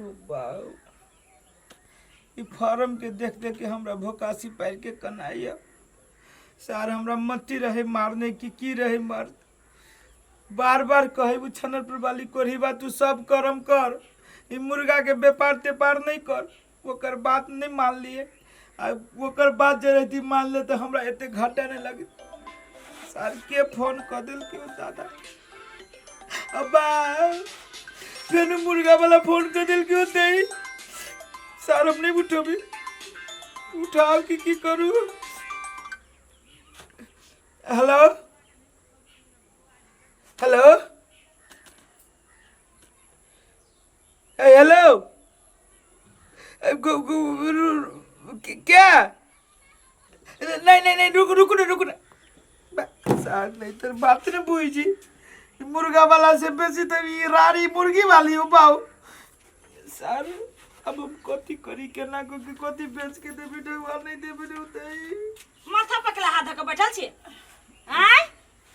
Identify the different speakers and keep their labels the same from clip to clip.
Speaker 1: ओ बाउ, ई फार्म के देख देख के हमरा भोकासी पारि के कनाइया। सार हमरा मत्ती रहे मारने की की रहे मार। बार बार कहे उ छनरपुर वाली कोढ़ीबा तू सब करम कर, ई मुर्गा के व्यापार तेपार नहीं कर। ओकर बात नहीं मान लिए, आ ओकर बात जे रहती मान ले तो हमरा एते घाटा नहीं लगे। सार के फोन कर दिल के दादा, अब्बा फेन मुर्गा वाला फोन कर दिल के दे। सार हम नहीं उठबी, उठाओ की की करू। हेलो हेलो ए हेलो, क्या? नहीं नहीं नहीं, रुक रुक रुक ना सार, नहीं तो बात नहीं बुझी। मुर्गा वाला से बेसी तो ई रारी मुर्गी वाली हो पाओ। सार अब हम कथी करी, केना को के कथी बेच के देबी रे, वा नहीं देबी रे उतई।
Speaker 2: माथा पकला हाथ धऽ के बैठल छी आय?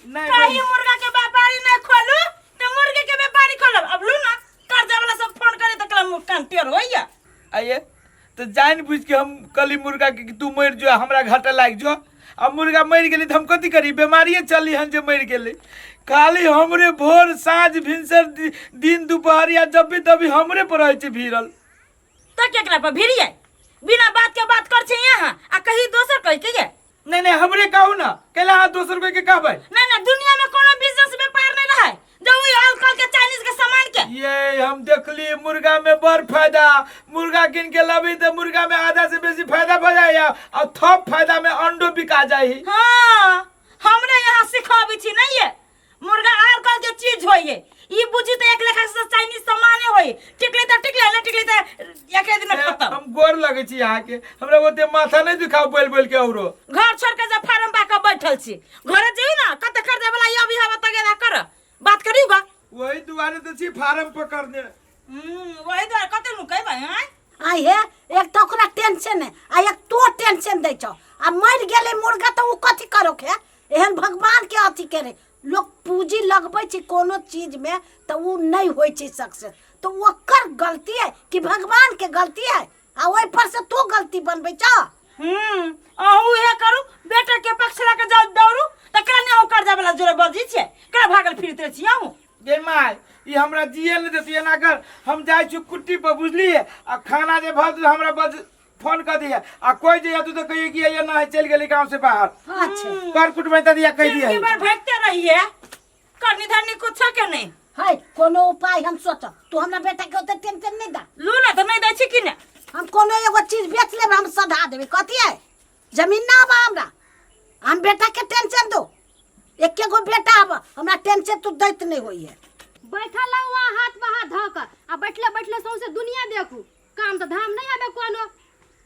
Speaker 1: नहीं।
Speaker 2: कहीं मुर्गा के व्यापारी नहीं खोलू तो मुर्गे के व्यापारी खोलब। अब लू ना, कर्जा वाला सब फोन करे तो कल कान टेढ़ होइया।
Speaker 1: आइए तो जान बुझ के हम कली मुर्गा के कि तू मर जो, हमरा घाटा लाग जो। अब मुर्गा मर गेली तो हम कथी करी? बीमारिये चली हन जे मर गेली। खाली हमरे भोर साँझ भिनसर दिन दुपहरिया जब भी तभी हमरे पर रहै छै भीड़ल।
Speaker 2: तो केकरा पर भीड़िए? बिना बात के बात कर छे यहाँ आ कहीं दोसर कह के ये।
Speaker 1: नहीं नहीं, हमरे कहू ना, कैला अहाँ दोसर कोई के कहबै?
Speaker 2: नहीं नहीं, दुनिया में कोनो बिजनेस व्यापार नहीं रहे जो वही अल्कोहल के चाइनीज के सामान के।
Speaker 1: ये हम देखली मुर्गा में बड़ फायदा, मुर्गा किन के लबी तो मुर्गा में आधा से बेसी फायदा भ जाए और थप फायदा में अंडो बिका जाए।
Speaker 2: हाँ, हमरे यहाँ सिखाबी छी नहीं ये मुर्गा अल्कोहल के चीज होइए, ई बुझी तो एक लेखा से चाइनीज सामाने होई, टिकली तो टिकले, नहीं टिकली तो एक दिन में खत्म।
Speaker 1: हम गोर लगे छी यहाँ के, हमरा ओते माथा नहीं दुखाओ बोल बोल के। औरो
Speaker 2: घर छोड़ के जब फार्म पा के बैठल छी, घरे जेबी ना कते कर्जा वाला ये अभी हवा तगेदा कर बात करियो।
Speaker 1: वही दुआरे तो छी फार्म पकड़ने।
Speaker 2: वही दुआरे कते नु कहबै हैं।
Speaker 3: आइ हे, एक तऽ ओकरा टेंशन है आ एक तो टेंशन दै छौ। आ मरि गेलै मुर्गा तऽ ओ कथी करो के? एहन भगवान के अथी करे लोक पूंजी लगबै छै कोनो चीज में तऽ ओ नहि होइ छै सक्सेस, तऽ ओकर गलती है कि भगवान के गलती है? आ ओहि पर से तू गलती बनबै छौ।
Speaker 2: अहूँ इहे करू, बेटा के पक्ष लऽ के जाउ दौड़ू तऽ केना नहि अहूँ कर्जा वाला जोरे बजै छियै, केना भागल फिरैत रहै छी अहूँ?
Speaker 1: गे माय, ई हमरा जिए नहि देती। एना कर, हम जाइ छी कुट्टी पर, बुझलियै? आ खाना जे भऽ जेतै हमरा बज फोन कर दिया, आ कोई जे तू तो कहिए कि ये ना है, चल गेली गांव से बाहर।
Speaker 3: अच्छा।
Speaker 1: कर कुटबै त दिया कह दिया।
Speaker 2: जिंदगी भर भागते रहिए, करनी धरनी कुछ के नहीं।
Speaker 3: है कोनो उपाय हम सोचब, तू हमरा बेटा के ओते टेंशन नहीं दा।
Speaker 2: लू ना तो नहीं दै छी कि ने?
Speaker 3: हम कोनो एगो चीज बेच लेब, हम सधा देबै। कथी है? जमीन ना आबा हमरा, हम बेटा के टेंशन दो, एके गो बेटा आबा हमरा, टेंशन तू दैत नहीं होई है।
Speaker 4: बैठल रहू अहाँ हाथ पर हाथ धऽ कऽ आ बैठले बैठले सौंसे दुनिया देखू, काम तऽ धाम नहीं आबे कोनो।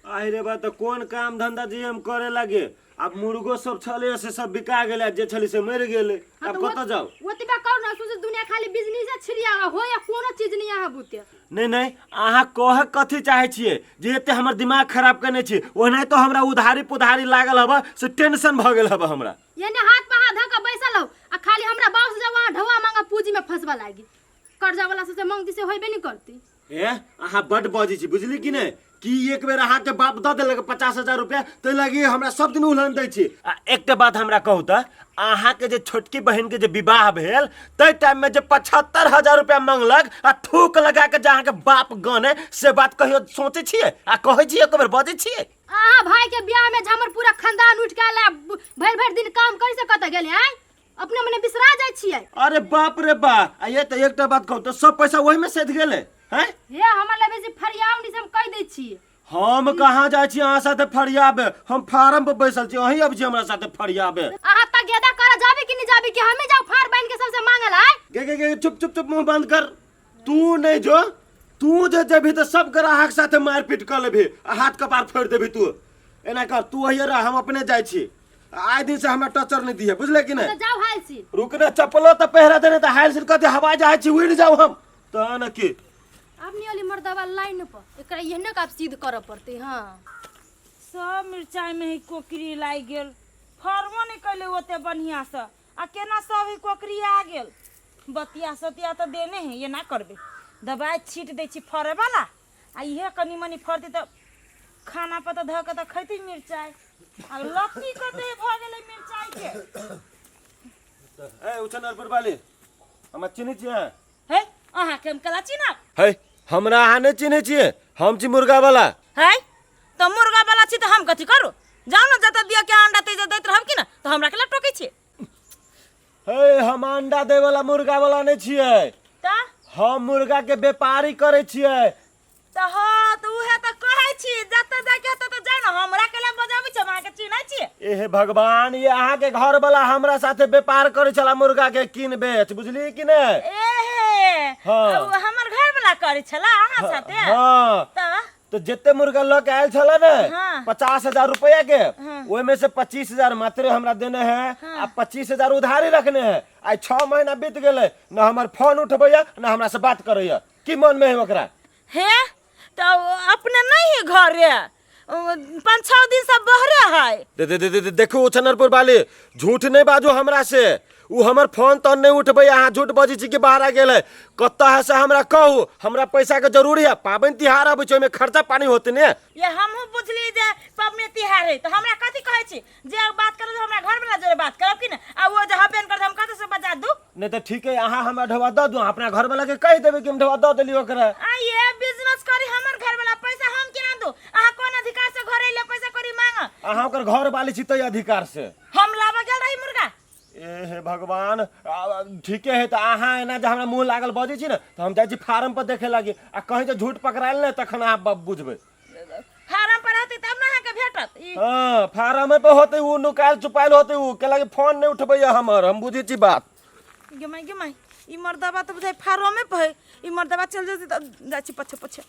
Speaker 5: आहि रे बा, तऽ कोन काम धंधा जे हम करे लागे? आब मुर्गो सब छले से सब बिका गेलै, जे छलै से मरि गेलै।
Speaker 4: हाँ,
Speaker 5: आब
Speaker 4: तऽ
Speaker 5: कतऽ जाउ?
Speaker 4: ओतबे करू ना, सौंसे दुनिया खाली बिजनेस छिड़िया हो या कोनो चीज नहीं अहाँ बुते।
Speaker 5: नहीं नहीं, अहाँ कह कथी चाहै छियै जे एते हमर दिमाग खराब केने छी? ओनाहि तो हमरा उधारी पुधारी लागल हब से टेंशन भऽ गेल हब हमरा।
Speaker 4: एने हाथ पर हाथ धऽ कऽ बैसल हौ आ खाली हमरा बाप से जब अहाँ ढौआ मांगा पूंजी में फंसबा लागी, कर्जा वाला सबसे मांगती से होइबे नहीं करती।
Speaker 5: ए अहाँ बड बजै छी, बुझली कि नहि? कि एक बेर अहाँके बाप दऽ देलक 50,000 रुपया ताहि लागी हमरा सब दिन उलहन दै छी। आ एकटा बात हमरा कहू तऽ, अहाँके जे छोटकी बहिनके जे विवाह भेल ताहि टाइममे जे 75,000 रुपया मंगलक आ थूक लगा के जे अहाँके बाप गने, से बात कहियो सोचै छियै आ कहै छियै, एक बेर बजै छियै?
Speaker 4: अहाँ भाई के बियाह में जे हमर पूरा खानदान उठि के आयल आ भरि भरि दिन काम करी से कतऽ गेलै? आँय, अपने मने बिसरा जाइ छियै।
Speaker 5: अरे बाप रे बा, आ ये तऽ एकटा बात कहू तऽ, सब पैसा ओहिमे सधि गेलै हैं?
Speaker 4: हे, हमर लग बेसी फरियाव नहीं से हम कहि दै छी।
Speaker 5: हम कहाँ जाइ छी अहाँ साथे फरियाबे? हम फारम पर बैसल छी, अहीं अबै छी हमरा साथे फरियाबे।
Speaker 4: अहाँ तक गेदा करऽ जाबे कि नहीं जाबे कि हमें जाऊ फार बांध के सबसे मांगल आय?
Speaker 5: गे गे गे, चुप चुप चुप, मुंह बंद कर। तू नहीं जो, तू जे जेबही तऽ सब ग्राहक साथे मारपीट कऽ लेबही आ हाथ कपार फोड़ि देबही। तू एना कर, तू ओहिये रह, हम अपने जाइ छी। आइ दिन से हमरा टचर नहीं दिहे, बुझले कि नहीं?
Speaker 4: तऽ जाऊ हाल छी।
Speaker 5: रुक ना, चप्पलो तऽ पहिरा देने तऽ हाइल सिल कथी हवाई जहाज छी, उड़ि जाऊ हम तऽ न की।
Speaker 4: आब नहीं अली मर्दवा लाइन पर, एकरा एहने के आब सिद्ध करऽ पड़तै। हाँ।
Speaker 2: सब मिरचाई में ही कोकरी लागि गेल, फड़बो नहीं कैले ओते बढ़िया से आ केना सब ही कोकरी आ गेल। बतिया सतिया तऽ देने है, ये ना करबे। दबाइ छीट दै छी फड़ै वाला आ इहे कनि मनि फड़तै तऽ खाना पर तऽ धऽ कऽ तऽ खैतै मिरचाइ आ लत्ती कते भऽ गेलै मिरचाइ के।
Speaker 5: ए उछनरपुर वाली, हमरा चिन्है छियै?
Speaker 2: हे, अहाँके हम केला चिन्हब?
Speaker 5: है, हमरा अहाँ नहि चिन्है छियै? हम छी मुर्गा वाला।
Speaker 2: है, तऽ मुर्गा वाला छी तऽ हम कथी करू? जाउ ने, जतऽ दिअ के अंडा तै दैत रहब कि ने, तऽ हमरा केला टोकै छियै?
Speaker 5: हे, हम अंडा दै वाला मुर्गा वाला नहि छियै।
Speaker 2: तऽ
Speaker 5: हम मुर्गा के व्यापारी करै छियै।
Speaker 2: तऽ हँ, तऽ उहे तऽ कहै छी, जतऽ जाके हेतै तऽ जाउ ने, हमरा केला बजाबै छै? हम अहाँके चिन्है छियै?
Speaker 5: ए हे भगवान, ये अहाँ के घर वाला हमरा साथे व्यापार करै छला मुर्गा के कीन बेच, बुझलियै कि नहि?
Speaker 2: एहे।
Speaker 5: हाँ।
Speaker 2: ओ हमर घर वाला करै छला अहाँ साथे?
Speaker 5: हाँ।
Speaker 2: तऽ
Speaker 5: तो जते मुर्गा लऽ के आयल छला ने,
Speaker 2: हाँ।
Speaker 5: 50,000 रुपया के,
Speaker 2: हाँ।
Speaker 5: ओहिमे से 25,000 मात्र हमरा देने है आ 25,000 उधारी रखने है। आइ 6 महीना बीत गेलै, न हमर फोन उठबैया न हमरा से बात करैया। की मन में है ओकरा?
Speaker 2: हे, तऽ अपने नहीं है घरे, 5-6 दिन से बहरे है।
Speaker 5: दे दे दे दे दे, देखू उछनरपुर वाली, झूठ नहीं बाजू हमरा से। उ हमर फोन तोन नहीं उठबै, अहाँ झूठ बजै छी कि बाहर आ गेलै। कतऽ है से हमरा कहू, हमरा पैसा के जरूरी है। पाबनि तिहार अबै छै, ओहिमे खर्चा पानी होते ने।
Speaker 2: ये हमहूँ बुझली जे पबनी तिहार है, तऽ हमरा कथी कहै छी जे बात करब हमरा घर वाला जोरे बात करब कि ने, आ वो जे हबेन करत हम कतऽ से बजा दू?
Speaker 5: नहीं तऽ ठीक है, अहाँ हमरा ढोबा दऽ दू, अपना घर वाला के कहि देबै कि हम ढोबा दऽ देली ओकरा।
Speaker 2: आ ये बिजनेस करी हमर घर वाला, पैसा हम केना दू? अहाँ कोन अधिकार से घर अइले पैसा करी मांग?
Speaker 5: अहाँ ओकर घर वाली छी तै अधिकार से।
Speaker 2: हम लाबऽ गेल रही मुर्गा।
Speaker 5: ए हे भगवान, ठीके है। तऽ अहाँ एना जे हमरा मुँह लागल बजै छी ने, तऽ हम जाइ छी फार्म पर देखे लागी, आ कहीं जे झूठ पकड़ायल ने तखन अहाँ बुझबै।
Speaker 2: फार्म पर रहतै तब ने अहाँके भेटत ई।
Speaker 5: हाँ, फार्मे पर होतै, उ नुकायल चुपायल होतै। उ केला कि फोन नहि उठबैया हमर, हम बुझै छी बात।
Speaker 2: गे माय, गे माय, ई मर्दबा तऽ बुझाइ फार्मे पर है। ई मर्दबा चल जेतै तऽ जाइ छी पछे पछे।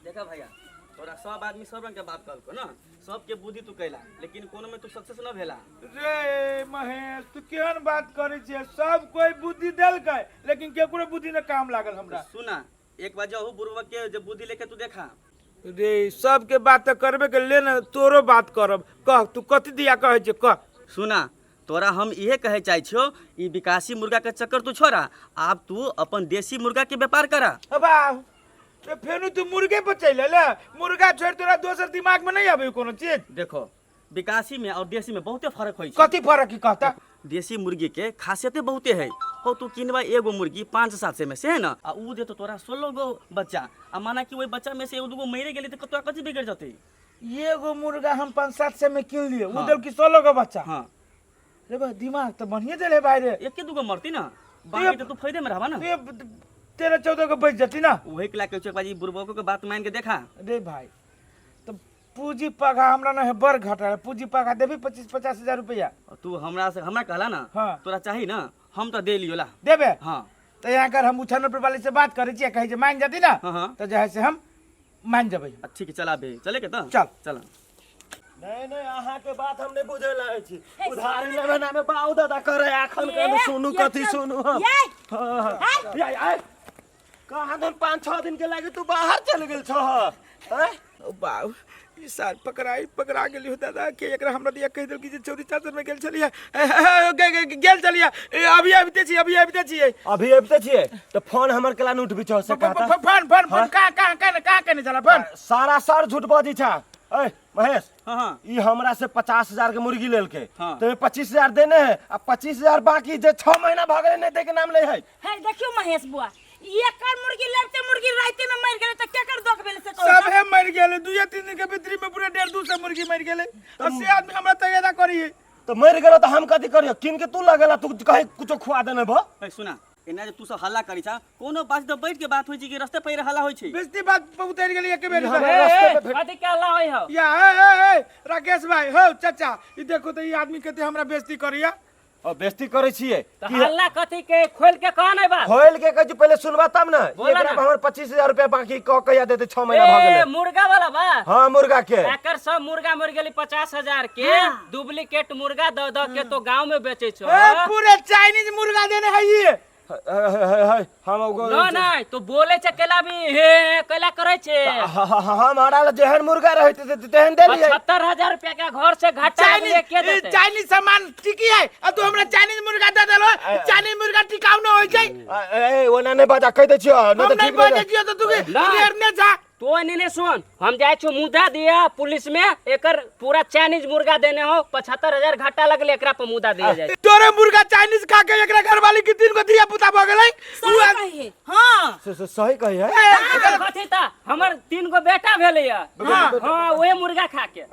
Speaker 6: देखा भैया, तोरा सब आदमी सब रंग के बात कहलको ना, सबके बुद्धि तू कैला, लेकिन कोनो में तू सक्सेस न भेला।
Speaker 1: रे महेश, तू केहन बात करै छियै? सब कोई बुद्धि देलकै, लेकिन केकरो बुद्धि न काम लागल हमरा।
Speaker 6: सुना, एक बार जाहू बुढ़वा के जब बुद्धि लेके तू देखा।
Speaker 1: रे, सबके बात तऽ करबे के ले ने, तोरो बात करब। कह, तू कथी दिया कहै छै, कह।
Speaker 6: सुना, तोरा हम इहे कहे चाहे छियो, ई विकासी मुर्गा के चक्कर तू छोड़ा, आब तू अपन देसी मुर्गा के व्यापार करा।
Speaker 1: अबा तो फेनु तू मुर्गे पर चलि ले, मुर्गा छोड़ तोरा दोसर दिमाग में नहीं आबे कोनो चीज?
Speaker 6: देखो, विकासी में और देसी में बहुते फर्क होइ छै।
Speaker 1: कथी फर्क की कहता?
Speaker 6: देसी मुर्गी के खासियते बहुते है। हो, तू किनबा एगो मुर्गी 5-7 सौ में से है ना, आ ऊ देतो तोरा 16 गो बच्चा, आ माना कि वही बच्चा में से एगो दूगो मरे गेली तऽ तोरा कथी बिगड़ जतै?
Speaker 1: एगो मुर्गा हम 5-7 सौ में किन लिए, उ
Speaker 6: हाँ।
Speaker 1: देल की 16 गो बच्चा?
Speaker 6: हाँ।
Speaker 1: रे बा, दिमाग तो बढ़िया देले भाई रे।
Speaker 6: एके दूगो मरती ना, बाकी तो तू फायदे में रहबा ना।
Speaker 1: ये 13-14 गो बच जती ना।
Speaker 6: वही के लाके बाजी बुढ़बो के बात मान के देखा।
Speaker 1: रे भाई, तो पूंजी पगा हमरा ना है, बड़ घाटा है। पूंजी पगा देबी 25-50 हजार रुपया?
Speaker 6: और तू हमरा से हमरा कहला ना।
Speaker 1: हाँ।
Speaker 6: तोरा चाही ना, हम तो दे लियो ला।
Speaker 1: देबे?
Speaker 6: हाँ।
Speaker 1: तो यहाँ कर हम उछान पर वाले से बात करे छियै, कहै जे मान जती ना।
Speaker 6: हाँ, हाँ।
Speaker 1: तो जे है से हम मान जबै।
Speaker 6: ठीक है, चला बे, चले के तो
Speaker 1: चल।
Speaker 6: चल।
Speaker 5: नहीं नहीं, अहाँ के बात हम नहीं बुझे लागे छी। उधारी लेबे ना में बाऊ दादा करे आखन के सुनू, कथी सुनू हम?
Speaker 2: ये।
Speaker 5: हाँ, हाँ। ये, ये। कहाँ दिन 5-6 दिन के लागे तू बाहर चल गेल छह, हैं?
Speaker 1: ओ बाऊ, ई साल पकड़ाई पकड़ा गेली हो दादा के। एकरा हमरा दिया कहि देलकी जे चौरी चाचर में गेल छलियै, ए, ए, ए, गेल छलियै। ए, अभी आबिते छी, अभी आबिते छियै।
Speaker 5: अभी आबिते छियै तऽ फोन हमर केला नहि उठबै छौ से कहता?
Speaker 1: फोन फोन फोन
Speaker 5: हाँ?
Speaker 1: कहाँ कहाँ कहाँ कहाँ केने छला फोन?
Speaker 5: सारा सर झूठ बजै छा। ए महेश।
Speaker 6: हाँ, हाँ।
Speaker 5: ई हमरा से 50,000 के मुर्गी लेलकै।
Speaker 6: हाँ।
Speaker 5: तो 25,000 देने है आ 25,000 बाकी, जे 6 महीना भऽ गेलै नहि दै के नाम लै है।
Speaker 2: हे, देखियो महेश बुआ, एकर मुर्गी लड़ते मुर्गी राते में मर गेलै तऽ केकर दोख भेलै से कहू?
Speaker 1: सबे मर गेलै, 2-3 दिन के भीतरी में पूरे 150-200 मुर्गी मर गेलै, और से आदमी हमरा तगेदा करी है।
Speaker 5: तो मर गेलो तऽ हम कथी करियो? किन के तू लगेला, तू कहीं कुछो खुआ देने भ।
Speaker 6: ए सुना, एना जे तू सब हल्ला करी छा, कोनो बात तऽ बैठ के बात होइ छै कि रस्ते पर हल्ला होइ छै?
Speaker 1: बेस्ती बात पर उतर गेली एक बेर।
Speaker 5: ई हमरा रास्ते पे भेट
Speaker 7: कथी के हल्ला होइ हौ?
Speaker 1: या ए, ए, ए, राकेश भाई हो चाचा, ई देखो तो ई आदमी कते हमरा बेइज्जती करिया।
Speaker 5: और बेइज्जती करै छियै
Speaker 7: तऽ
Speaker 5: की?
Speaker 7: हल्ला कथी के? खोल के कह नहीं बात।
Speaker 5: खोल के कहै छी, पहिले सुनबा तब ने।
Speaker 7: बोला
Speaker 5: एकरा
Speaker 7: ना।
Speaker 5: पर हमर 25,000 रुपया बाकी क कहिया देते? 6 महीना भऽ
Speaker 7: ए
Speaker 5: गेलै।
Speaker 7: मुर्गा वाला बात?
Speaker 5: हाँ, मुर्गा के।
Speaker 7: एकर सब मुर्गा मर गेली 50,000 के। डुप्लीकेट मुर्गा दऽ दऽ के तो गांव में बेचै छौ।
Speaker 1: ए, पूरे चाइनीज मुर्गा देने है ये।
Speaker 5: है हम ओगो
Speaker 7: न नहीं तो बोले छै केला भी हे केला करे छै।
Speaker 5: हम हरा जेहन मुर्गा रहै तेहन देलियै।
Speaker 7: 75,000 रुपया के घर से घाटा
Speaker 1: चाइनीज
Speaker 7: ले के देते।
Speaker 1: चाइनीज सामान टिकी है आ तू हमरा चाइनीज मुर्गा दे देलो, चाइनीज मुर्गा टिकाउ न होय छै।
Speaker 5: ए ओना नहि बाजा, कहि दै छियौ, नहि
Speaker 1: हम
Speaker 5: तऽ
Speaker 1: नहीं
Speaker 5: ठीक नहि।
Speaker 1: बजै छियौ तऽ तू के
Speaker 7: ना।
Speaker 1: रेड़ने जा।
Speaker 7: तो नहीं सुन, हम जाए छो मुद्दा दिया पुलिस में, एकर पूरा चाइनीज मुर्गा देने हो, 75,000 घाटा लगले एकरा पर मुद्दा दिया जाए।
Speaker 1: तोरे मुर्गा चाइनीज खा के एकरा घरवाली के 3 गो धिया पुता भ गेलै।
Speaker 2: सही कही हां।
Speaker 5: सही कही है।
Speaker 7: एकर कथी ता हमर 3 गो बेटा भेलै या। हां ओहे मुर्गा खा के।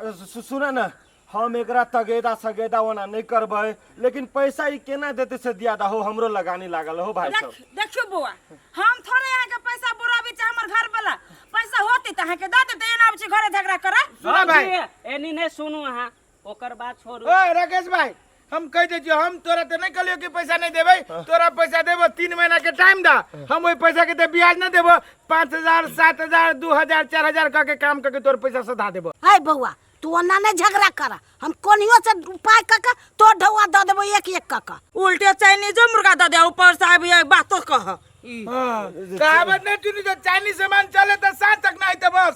Speaker 5: सुना ना, हम एकरा तगेदा सगेदा ओना नहीं करबै, लेकिन पैसा ई केना देते से दिया दहो, हमरो लगानी लागल हो भाई साहब।
Speaker 2: देखियो बौआ, हम थोड़े यहाँ के पैसा बुराबी छै, हमर घर वाला पैसा होते त अहाँ के दऽ देते, एना आबै छै घरे झगड़ा करे।
Speaker 1: सुना भाई।
Speaker 7: एनी नहीं सुनू अहाँ, ओकर बात छोड़ू।
Speaker 1: ओए राकेश भाई, हम कह दै छियौ, हम तोरा तऽ नहीं कहलियौ कि पैसा नहीं देबै, तोरा पैसा देबो 3 महीना के टाइम दा, हम ओहि पैसा के तऽ ब्याज नहीं देबो, 5,000 7,000 2,000 4,000 कह के काम करके तोर पैसा सधा देबो।
Speaker 3: है बौआ, तू ओना नहीं झगड़ा कर, हम कोनियो से उपाय कऽ के तोर ढौआ दऽ देबो एक एक कऽ के।
Speaker 2: उल्टे चाइनीजो मुर्गा दऽ दे, ऊपर से आबि बातो कह।
Speaker 1: कहावत नहीं सुनी तो चाइनीज सामान चले तो साँझ तक नहीं तो बस।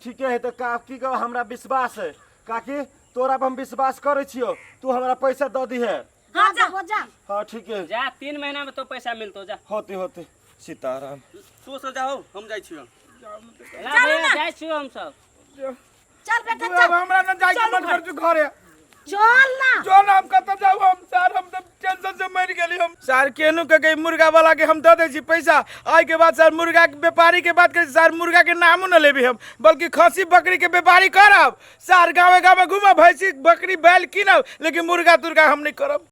Speaker 5: ठीके है तो काकी का हमरा विश्वास है, काकी तोरा पर हम विश्वास करे छियो, तू हमरा पैसा दऽ दिहे।
Speaker 2: हाँ जा
Speaker 3: जा।
Speaker 5: हाँ ठीक है,
Speaker 7: जा 3 महीना में तो पैसा मिलतो, जा।
Speaker 5: होते होते सीताराम।
Speaker 6: तू सब जाओ, हम जाइ छियो।
Speaker 7: चल जाइ छियो हम सब।
Speaker 3: चल बेटा
Speaker 1: तू
Speaker 3: चल।
Speaker 1: अब हमरा न जाय के मन कर छु घरे।
Speaker 3: चल ना।
Speaker 1: चल हम कतऽ जाऊ हम सर, हम तऽ टेंशन से मरि गेली हम सर। केनू के गई मुर्गा वाला के हम दऽ दै छी पैसा, आइ के बाद सर मुर्गा के व्यापारी के बात करै छी सर, मुर्गा के नामो न लेबी हम, बल्कि खस्सी बकरी के व्यापारी करब सर, गाँवे गाँवे घूमब, भैंसी बकरी बैल कीनब, लेकिन मुर्गा तुर्गा हम नहीं करब।